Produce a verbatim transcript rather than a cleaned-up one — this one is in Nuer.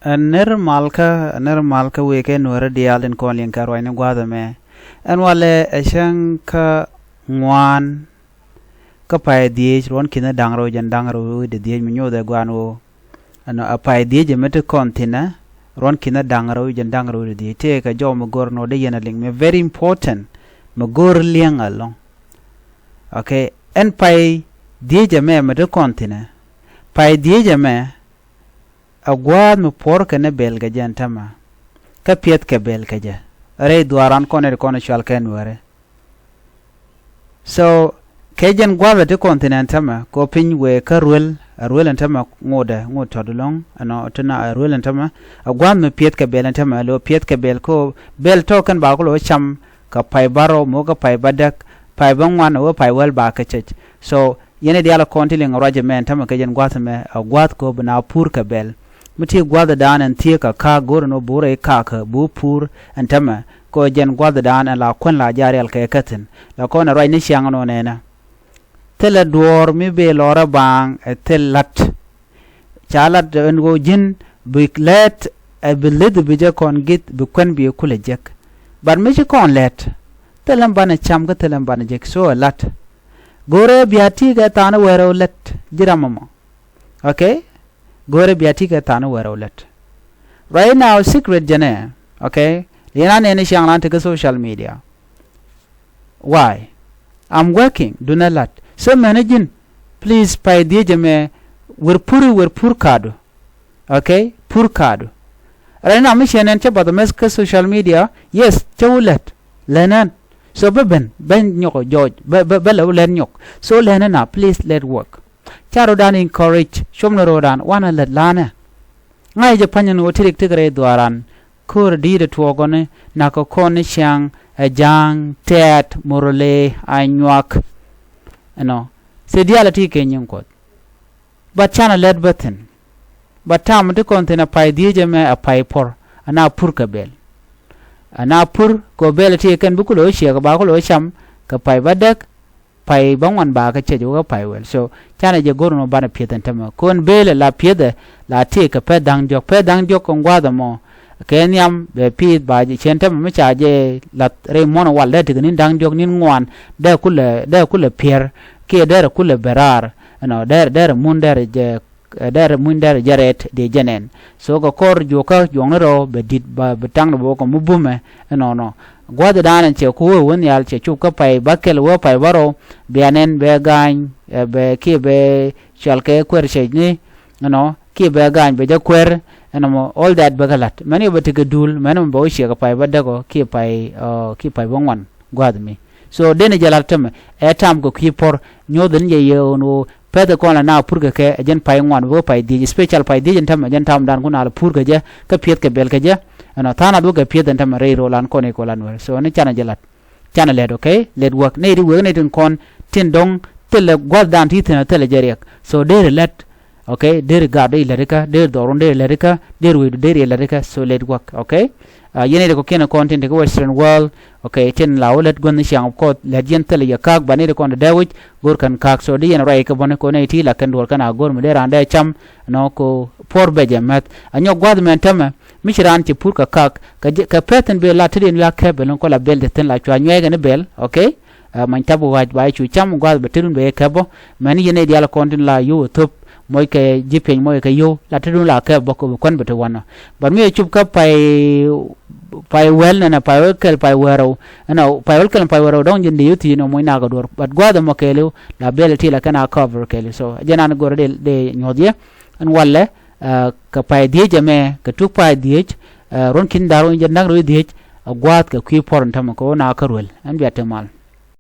Ɛ ner malkä, ɛ ner malkä wëë kɛ nuäärä diaal tin kɔn liŋ kɛ ruacni gua̱a̱th ɛmɛ. Ɛn walɛ ɛ cäŋ kä ŋuan kä pay dhiec ruɔ̱n ki̱n da̱ŋ rɛw jɛn da̱ŋ rɛw wi̱cdɛ dhiec mi nyothɛ gua̱a̱n ɣöö ɛnɔ ɛ pay dhiec ɛmɛ ti kɔn thi̱nɛ ruɔ̱n ki̱n da̱ŋ rɛw jɛn da̱ŋ rɛw wi̱cdɛ dhiec tëëkɛ jɔw mi go̱r nɔ dee yɛn a liŋ mi very important mi go̱r liɛŋ ɛlɔ̱ŋ. Okay, ɛn pay dhiec ɛmɛ mi ti kɔn thi̱nɛ. Pay dhiec ɛmɛ ɛ gua̱a̱th mi puɔ̱r kɛnɛ bɛl kɛ jɛ ɛn tämɛ. Kä piɛth kɛ bɛl kɛ jɛ rɛy dhuaaran kɔn ɛ ti kɔn cual kɛ nuäärɛ. So kɛ jɛn gua̱a̱th ɛ ti kɔn thi̱n ɛn tämɛ kɛ ɣöö piny wëë kä ruel, ɛ ruel ɛn tämɛ ŋotdɛ ŋot tɔ̱t ɛlɔ̱ŋ ɛnɔ ti na ɛ ruel ɛn tämɛ. Ɛ gua̱a̱th mi piɛth kɛ bɛl ɛn tämɛ lo piɛth kɛ bɛl kɛ ɣöö bɛl tɔ̱ kɛn ba ku lo cam kɛ pay bärɔw mi wä kä pay bädäk, pay bäŋuan wä pay wäl ba kɛ cɛc. So yɛn i̱ diaal kɔn ti liŋ ruac ɛmɛ ɛn tämɛ kɛ jɛn gua̱th ɛmɛ ɛ gua̱th kɛ ɣöö bi na pur kɛ bɛl. Mi ti gua̱thdan ɛn thieekä ka̱a̱k go̱o̱rɛ ni wä bi wä rɛy ka̱a̱kä bi wä pur ɛn tämɛ kɛ ɣöö jɛn gua̱thdan ɛn la kuän la ja̱ rial kɛ kä thi̱n. La kɔn ɛ ruac ni ciaŋ ɛnɔ nɛnɛ. Thilɛ duɔ̱ɔ̱r mi bëë lɔrä baaŋ ɛ thil la̱t. Ca lat ɛn ɣöö ji̱n bi lɛt ɛ bi leth bi jɛ kɔn gi̱th bi kuɛn bi kulɛ jek. But mi ci kɔn lɛt thilɛ banɛ cam kä thilɛ banɛ jek so ɛ lat. Go̱rɛ bia ti kɛ tha̱a̱n wɛrɛ wä lɛt ji̱ ram ɛmɔ. Okay. Go̱rɛ bia ti kɛ tha̱a̱n wɛrɛ wä lɛt. Right now secret jɛnɛ. Okay. Liɛn a nɛn i̱ ciaŋ lan ti kä social media. Why? I'm working. Dunɛ lat. So mɛni ji̱n please pay dhiec ɛmɛ. Wer pur, wer pur ka̱a̱du. Okay. Pur ka̱a̱du. Rɛy na mi ciɛ nɛn cä bath mɛth kä social media. Yes cä wä lät. Lɛn ɛn. So bä ben bä nyɔk jɔɔc bä bä lɛ wä lɛn nyɔk. So lɛn ɛn na please let work. Ca ro̱dan encourage cuɔmnɛ ro̱dan wanɛ lät lanɛ. Ŋa̱c jɛ pa̱nyɛ ni wä ti rik ti kɛ rɛy dhuaaran. Ko̱r di̱i̱t ɛ tuɔɔkɔni nakä kɔn ni ciaŋ ɛ ja̱a̱ŋ tɛɛt morole a nyuak. Ɛnɔ thil diaal ɛ ti kɛ nyiŋ kuɔth. But canɛ lɛt bä thi̱n. But tam ti kɔn thi̱n ɛ pay dhiec ɛmɛ ɛ pay puɔ̱r. Ɛna pur kɛ bɛl. Ɛna pur kɛ bɛl ɛ ti kɛn bi kulɛ wä ciɛk ba kulɛ wä cam kɛ pay bädäk. Pay bäŋuan ba kä cɛ jɛ wä kä pay wäl. So canɛ jɛ go̱r nɔ banɛ piɛth ɛn tämɛ. Kɔn bëëlɛ la piɛthɛ la tëëkɛ pɛth da̱ŋ diɔ̱k. Pɛth da̱ŋ diɔ̱k kɔn gua̱a̱th ɛmɔ. Kɛ nhiam bɛ pi̱i̱th ba jɛ cɛn tämɛ mi ca jɛ lath rɛy muɔ̱n wal dee tekɛ ni̱n da̱ŋ diɔ̱k ni̱n ŋuan. Dee kulɛ, dee kulɛ piɛr kiɛ dee rɛ kulɛ bɛ raar. Ɛnɔ dee rɛ, dee rɛ mun dee rɛ jɛ ɛ dɛr muny dɛr jɛ rɛt dee jɛ nɛn. So kɛ kɔr juɔkä juɔkni rɔ bɛ di̱t ba bi taŋni bä wä kɛ mi bumɛ. Ɛnɔnɔ gua̱th danɛ cɛ ku wee wä nhial cɛ cup kä pay bä kɛl wä pay bä rɔ. Bia nɛn bɛ ga̱a̱ny ɛ bɛ kiɛ bɛ cual kɛ kuɛr cɛcni. Ɛnɔ kiɛ bɛ ga̱a̱ny bɛ jɛ kuɛr. Ɛnɔmɔ all that bɛ kɛ la̱t mɛn yɛ bɛ tekɛ duul mɛn mɛ bɛ wä ciɛ kɛ pay bä däk ɔ kiɛ pay ɔ kiɛ pay bä ŋuan. Gua̱a̱th mi. So denɛ jɛ la̱t tämɛ ɛ tam kɛ kui̱ puɔ̱r. Nyoth ni jɛ yɛ ɣän ɣöö pɛth kɔn la na pur kɛ kɛ ɛ jɛn pay ŋuan wä pay dhiec special pay dhiec ɛn tämɛ jɛn tam dan kun a la pur kɛ jɛ. Kä piɛth kɛ bɛl kɛ jɛ. Ɛnɔ tha̱a̱n a duɔ̱k kɛ piɛth ɛn tämɛ rɛy rol an kɔn i̱ kɔl an wär so ni canɛ jɛ la̱t. Canɛ lɛt okay lɛt wäk nɛy ti wek nɛy tin kɔn tin dɔ̱ŋ. Thilɛ gua̱th dan ti thi̱n a thilɛ jɛ riɛk so deri lɛt. Okay deri gaat dee lɛt ikä deri dhɔrun deri lɛt ikä deri wecdu deri lɛt ikä so lɛt wäk okay. Yɛn i̱ ri kɔ kiɛn kɔn tin ti kä western world. Okay tin la wä lät guänh ni ciaŋ of course lät yɛn thilɛ yɛ ka̱a̱k ba ni ri kɔn dee wi̱c. Go̱r kɛn ka̱a̱k so di yɛn ruac kɛ bäni kɔn i̱ ti la kɛn duɔl kɛn a go̱r mi dee raan dee cam. Nɔ ko puɔr bɛ jɛ mɛth a nyɔk gua̱th mɛn tämɛ. Mi ci raan ci pur kɛ ka̱a̱k kɛ pɛth in bi la ti diɛn wiak kɛp bɛ lin kɔ la bɛl ti thin la cua nyuɛɛkɛ ni bɛl okay. Many tap wac ba cu cam gua̱th bɛ tetdun bɛ kɛp bä. Mɛn yɛn i̱ diaal kɔn tin la yo̱w ɛ thop moc kɛ ji̱ piɛny moc kɛ yo̱w la tetdun la kɛp bä kɛ bi kuän bɛ ti wanɔ. But mi ɛ cup kä pay pay wäl nɛnɛ pay wäl kɛl pay wärɛw. Ɛnɔ pay wäl kɛl pay wärɛw dɔ̱ŋ ji̱n di yo̱th thi̱n ɔ moc nakɛ duɔ̱r but gua̱th ɛmɔ kɛɛliw la bɛl ti la kɛn a cover kɛɛliw so jɛn an go̱rɛ dee nyuɔ̱th yɛ. Ɛn walɛ kɛ pay dhiec ɛmɛ kɛ tuk pay dhiec. Ruɔ̱n ki̱n da̱r wä jɛ na̱k rɛw dhiec. Ɛ gua̱a̱th kɛ kui̱ puɔ̱r in tämɛ kɛ wä na kä ruel ɛn bia te mal.